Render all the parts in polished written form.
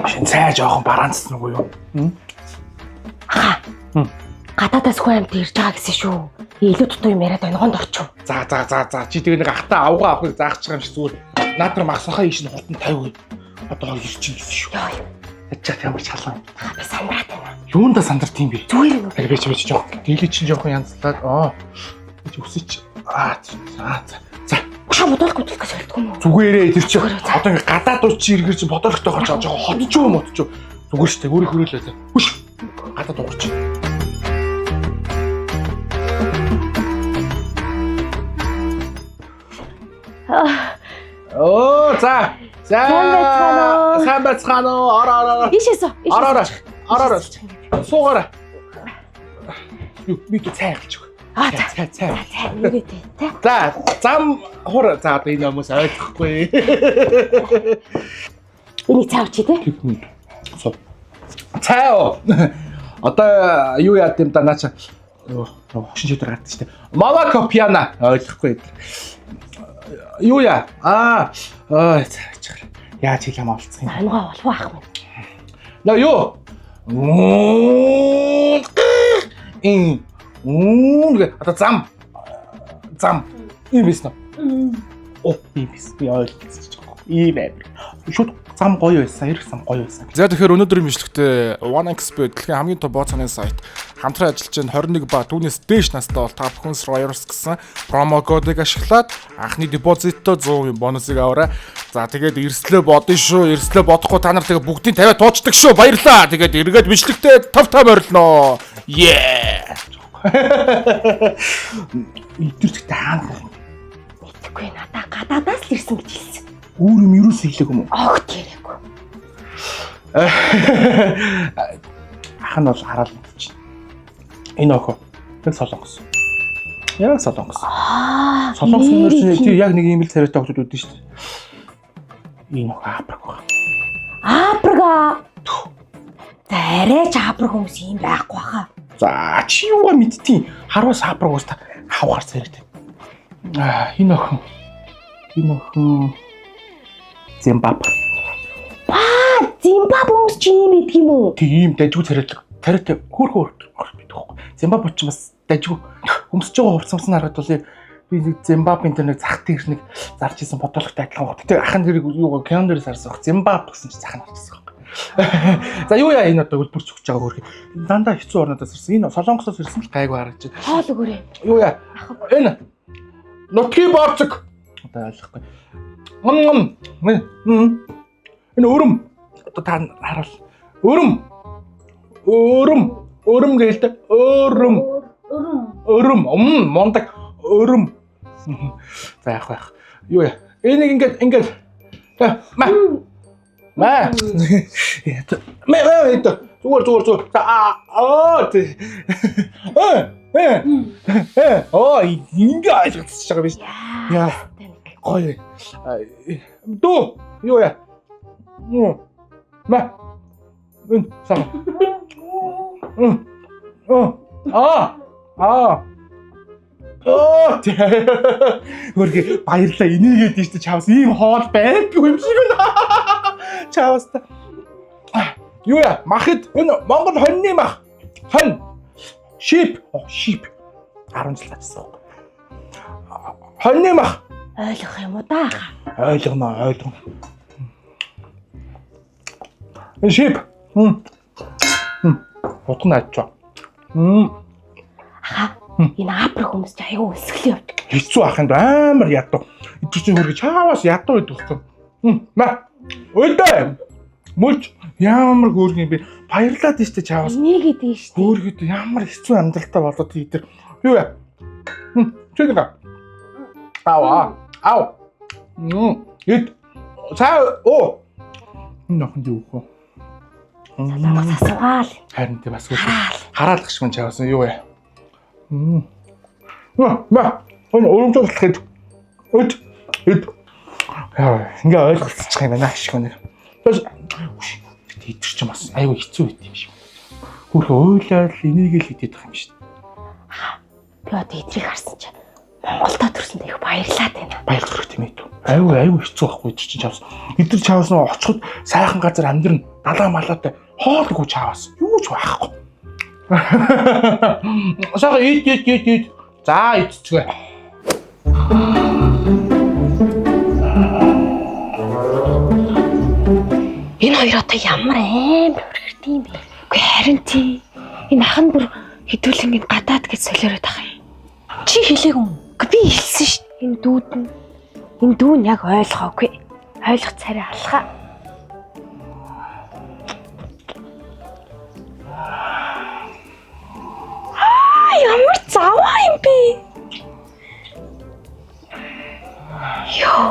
Шин цай жоохон бараанцсан уу юу? Аха. Гадаадаас хүн амт ирж байгаа гэсэн шүү. Илүү дутуу юм яриад онгонд орчих. За за за за чи тэгээ нэг ахтаа авгаа авахыг заах ч юм шиг зүгээр наад нар махсахаа ийш нь хурдан 50. Одоо ирчин гэсэн шүү. Йоо. Ячаад ямар чалаа. Аха би сандраад байна. Юунда сандарт юм бэ? Зүгээр юм уу? Би чи би чи жоох. Дийлээ чинь жоохон янзлаад аа. Би чи өсөж аа за за. За Аха бодолгүй бодолгүй солидгүй юм уу? зүгээрээ тэр чи Зүгээр, за. одоо ингээ гадаад уч чи эргэр чи бодолтой хож жоохон хотчоо мотчоо. Зүгээр штэ өөрөө хөрөөлөө. Хүш. Гадаад уурч. Оо за. За. Сайн байцгаана уу? Сайн байцгаана уу? Ороо ороо ороо. Ийшээс үү? Ороо ороо. Ороо ороо. Суугаарай. Юу би чи цай авчих. Аа за. Цай цай. За цай нэрээ тэ. Тэ. За зам хур за одоо энэ хүмүүс ойлгохгүй. Энийг цай авчи тэ. Суу. Цай уу. Одоо юу яад юм да наача. Юу хошин шийдвэр гардаг шүү дээ. Молоко пиана ойлгохгүй. Юу яа? Аа ой цай чаар. Яаж хэл ам олцсон юм. Онгоо болов ах минь. На юу? Ин үн гэ одоо зам зам ийм байсан уу? Оо ийм байсан. Би ойлгосон. Ийм амар. Шууд зам гоё байсан. Эрх зам гоё байсан. За тэгэхээр өнөөдрийн бичлэгтээ OneXBet дэлхийн хамгийн том бооцооны сайт хамтран ажиллаж байгаа 21 ба түүнээс дээш настай бол та бүхэн Survivors гэсэн промо кодыг ашиглаад анхны депозитоо 100% бонусыг аваарай. За тэгээд эрслээ бодно шүү. Эрслээ бодохгүй та нар тэгээд бүгдийг тавиад туучдаг шүү. Баярлалаа. Тэгээд эргээд бичлэгтээ тав тав морилноо. Yeah. Эдгээр гэхдээ хаана хөх юм? Мэдхгүй надаа гадаадаас л ирсэн гэж хэлсэн. Өөр юм юус хэлээг юм уу? Огт яриаггүй. Ах нь бол хараал мэдчихэв. Энэ охин яг солонгос. Яг солонгос. Аа. Солонгос нэр чинь тий яг нэг ийм л царайтай охид үүдэн шүү дээ. Энэ охин Африк баг. Африка. За арай ч Африк хүмүүс юм байхгүй хаа. За чи юугаа мэдтiin. Харуус Африк уус та хавхар царайтай. Аа энэ охин. Энэ охин Зимбаб. Ба Зимбаб хүмүүс чи юм идэх юм уу? Тийм дажгүй царайлаг. Царайтай хөөх хөөх мэдэх байхгүй. Зимбаб ч бас дажгүй өмсөж байгаа хувцас нь харахад бол яг би нэг Зимбабын тэр нэг зах дээр нэг зарж исэн бодологтой адилхан баг. Гэтэ ахын тэрийг юугаа кинон дээрээс харсан баг. Зимбаб гэсэн чи зах нь харчихсан баг. За юу яа энэ одоо үлбэрч өгч байгаа хөөх. Дандаа хэцүү орнуудаас ирсэн. Энэ Солонгосоос ирсэн л гайгүй харагдаж байна. Хоол өгөөрэй. Юу яа? Энэ нутгийн борцог. Одоо ойлгохгүй. Ном ном. Энэ өрөм. Одоо та харуул. Өрөм. Өрөм. Өрөм гээл тэ. Өрөм. Өрөм. Өрөм. Мундаг. Өрөм. За яах вэ? Юу яа? Энийг ингээд ингээд. За ма. Ма. Мэ мэ это. Зүгээр зүгээр зүгээр. За аа аа. Э э. Э оо ингээ ойлгоцож байгаа биш. Яа. Гоё. Дүү юу яа? Ма. Үн сам. Үн. Аа. Аа. Оо. Хөргө баярлаа энийгээд тийш чавс ийм хоол байдгүй юм шиг байна. Чавс та. Юу яа? Махад энэ Монгол хоньны мах. Хонь. Шип. Оо, шип. 10 жил ажилласан. Хоньны мах. Ойлгох юм уу да? Ойлгоно, ойлгоно. Энэ шип. Хм. Утга нь ажиж. Хм. Аха. Энэ Африк хүмүүс чи аюу өсгөл явдаг. Хэцүү ах юм амар ядуу. Эдгээр чинь хөргө чаавас ядуу байдаг байхгүй. Хм. Ма. Өдөө. Мөлж ямар хөөргөн юм бэ? Баярлаад тийш тэ чаавас. Энийг идэв шүү дээ. Хөөргөд ямар хэцүү амьдралтай болоод тий тэр. Юу яа? Хм. Чи нэг. Ав аа. Ав. Мм. Эд. Цаа оо. Энэ охин юу вэ? Солонгос асуугаал. Харин тий бас Хараал. хараалах шиг юм чаавсан юу вэ? Мм. Ма, ма. Энэ урамжуулах хэд. Өд. Өд. Яа, ингээ ойлголцчих юм байна ашиг нэг. Тэгээс тэд чинь бас айгүй хэцүү байт юм шиг. Хөрхө уйлаад энийг л хитэд байгаа юм шиг. Би одоо эдрийг харсан чи Монголдо төрсөнд их баярлаад байна. Баярлах хэрэгтэй юм ээ. Айгүй айгүй хэцүү байхгүй чи чавс. Эдгээр чавс нөө очиход сайхан газар амьдрна. Далаа малаатай хоолгүй чавс. Юу ч байхгүй. Сайхан ид ид ид ид. За идцгээ. Энэ хоёр одоо ямар амар хөрхөрт юм бэ? Үгүй харин тий. Энэ ах нь бүр хэдүүлэн ингэ гадаад гэж солиороод ах юм. Чи хэлээг юм. Үгүй би хэлсэн шүү дээ. Энэ дүүд нь энэ дүү нь яг ойлгоогүй. Ойлгох царай алхаа. Аа ямар заваа юм бэ? Ёо.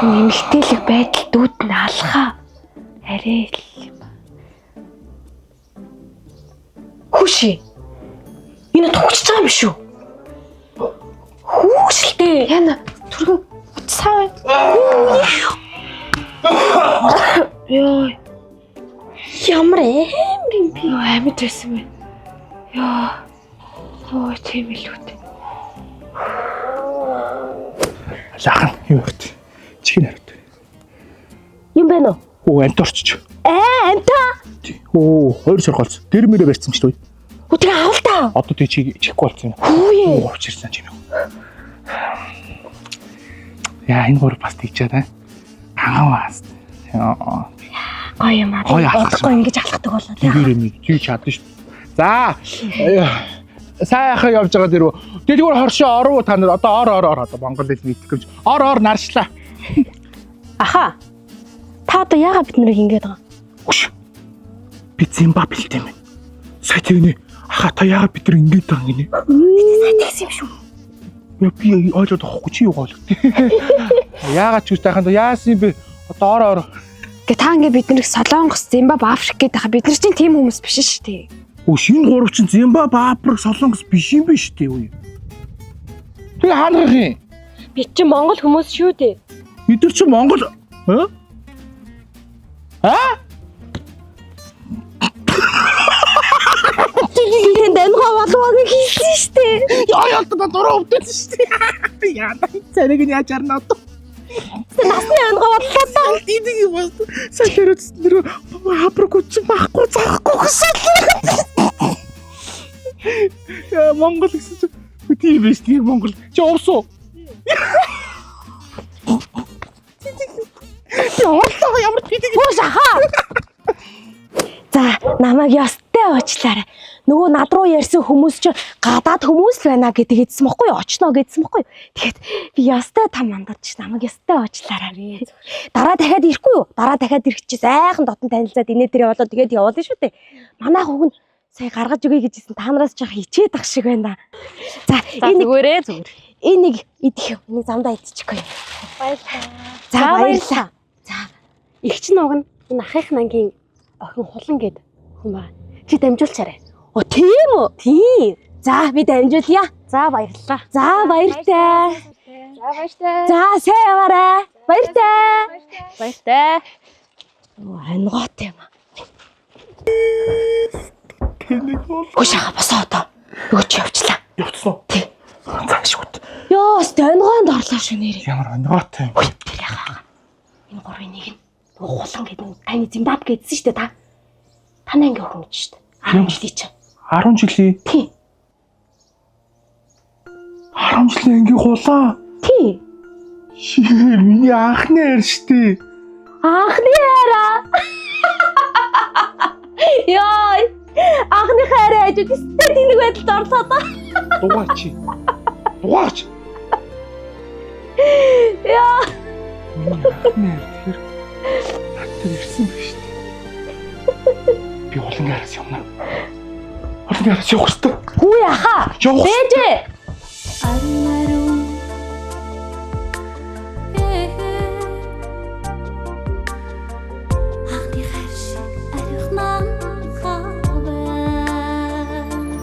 Нэмэлтэлэг байдал дүүд нь алхаа. Арай л юм. Хүүши. Энэ тугчж байгаа юм шүү. Хүүшэлтэй. Яна түргэн утсаа. Йоо. Ямар амар юм бэ? Йоо амьд байсан байна. Йоо. Ой тийм илүү дээ. Лахан юу вэ? Чихэн хариуд. Юм байна уу? Оо амт орчиж. Аа, амтаа. Оо хоёр шоргоолц. Тэр мөрөө барьсан юм шүү дээ. Үгүй тэгээ авал та. Одоо тий чи чихгүй болсон юм. Хүүе. Оо авчирсан юм. Яа энэ гур бас тийчээд аа. Ханган бас. Яа. Гоё юм аа. Гоё алхах. Удахгүй ингэж алхдаг болоо. Тэгэр юм чи чадна шүү. За. Сайхан явж байгаа дэрүү. Тэгээ зүгээр хоршоо оров та нар одоо ор ор ор одоо монгол хэл мэдэх гэж. Ор ор наршлаа. Аха. Та одоо яагаад бид нарыг ингэж байгаа юм? Үш. Би Зимбабве хэлтэй юм байна. Сая тэгнэ. Аха та яагаад бид нар ингэж байгаа юм гинэ? Сайн тэгсэн юм шүү. Яа би ойлгоод авахгүй чи юу ойлгох вэ? Яагаад ч үгүй тайхан яасан юм бэ? Одоо ор ор. Гэ та ингэ бид нарыг Солонгос, Зимбабве, Африк гэдэг хаа бид нар чинь тийм хүмүүс биш шүү дээ. Өө шинэ гурав чинь Зимбабве, Африк, Солонгос биш юм биш үү үе. Тэгээ хаанах юм? Бид чинь Монгол хүмүүс шүү дээ. Бид нар чинь Монгол аа? Аа? Би тэнд ангаа болов гэж хэлсэн шүү дээ. Яа яа та дураа өвдөлсөн шүү дээ. Яа цариг нь яаж арна одоо? Насны ангаа боллоо даа. Энийг юм бол сайн тэр нэр Африк үчин байхгүй заахгүй гэсэн. Яа Монгол гэсэн чинь тийм биш тийм Монгол. Чи увсуу? Би орлоо ямар тийм Хүүш ахаа. За намайг ёстой уучлаарай. Нөгөө над руу ярьсан хүмүүс чинь гадаад хүмүүс л байна гэдэг хэлсэн бохгүй юу? Очно гэдсэн бохгүй юу? Тэгэхэд би ёстой там мандаж намайг ёстой уучлаарай. Дараа дахиад ирэхгүй юу? Дараа дахиад ирэх чи сайхан дотн танилцаад инээ дээрээ болоод тэгээд явуулна шүү дээ. Манай хүүг нь сая гаргаж өгье гэж хэлсэн та нараас жоох хичээд ах шиг байна. За энэ зүгээрээ зүгээр. энэ нэг идэх юм. Энийг замдаа идчихгүй. Баярлалаа. За баярлалаа. За их чинь уг нь энэ ахих нангийн охин хулан гэд хүн байгаа. Чи дамжуулчаарай. О тийм үү? Тийм. За би дамжуулъя. За баярлалаа. За баяртай. За баяртай. За сайн яваарай. Баяртай. Баяртай. Оо ангоотой юм. тэнэг бол Хөш ага босоо одоо. Нөгөө чи явчлаа. явцсан уу? Тий. За шүт. Йоо, өстой ангоонд орлоо шүү нэрээ. Ямар онгоотой юм. Хүй тэр яга. Энэ гурвын нэг нь нөгөө хулан гэдэг нь таны Зимбабве гэдсэн шүү дээ та. Танай анги охин гэж шүү дээ. 10 жилийн чинь. 10 жилийн Тий. 10 жилийн ангийн хулаа. Тий. Шээ миний анхны хайр штэ. Анхны хайраа. Йой. Анхны хайраа хажууд өстой тэнэг байдалд орлоо доо. Дугаа чи. Дугаач. Яа. Миний анхны хайр тэгэхээр над дээр ирсэн байх штэ. Би хулангийн араас явна. Хулангийн араас явах хэрэгтэй. Хүү яхаа. Явах Бэжээ. Ар